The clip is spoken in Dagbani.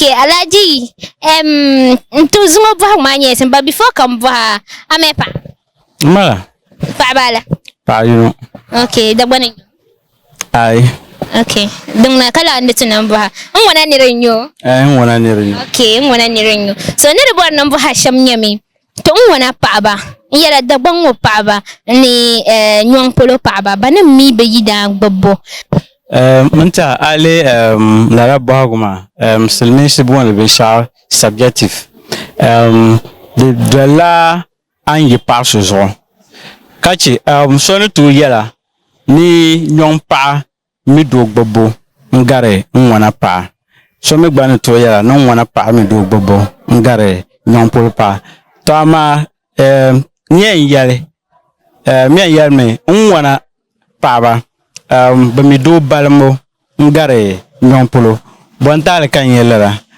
Okay, Alhaji, n to zuŋɔ bɔhigu maa nyɛla sani, but before ka n bɔha, a mali paɣa? N mala. Paɣaba ala? Paɣa yino. Okay, Dagbani n-nyɛ o? Ayi. Okay, din ŋuna ka laa n ni ti na m-bɔha. N ŋuna niri n-nyɛ o? Eh, n ŋuna niri n-nyɛ o. Okay, n ŋuna niri n-nyɛ o. So n ni di bɔri ni m bɔha shɛm nyɛmi, to n ŋuna paɣaba, n yɛla Dagbaŋ ŋɔ paɣaba ni eh, nyɔŋ polo paɣaba, ba ni mi bɛ yidaan gbubbu. N tiɛha a lihi lala bɔhigu maa, silimiinsi booni binshɛɣu subjective. Di dolila a ni yi paɣa so zuɣu ka chɛ so ni tooi yɛla ni nyɔŋ paɣa mi doo gbubbu n-gari n ŋɔna paɣa. So mi gba ni tooi yɛla ni n ŋɔna paɣa mi doo gbubbu n-gari nyɔŋ polo paɣa. Tɔ amaa n yɛn yɛli n yɛn yɛlimi n ŋɔna paɣaba bɛ mi doo balimbu n-gari nyɔŋ polo. Bɔ n-taali ka n yɛli lala?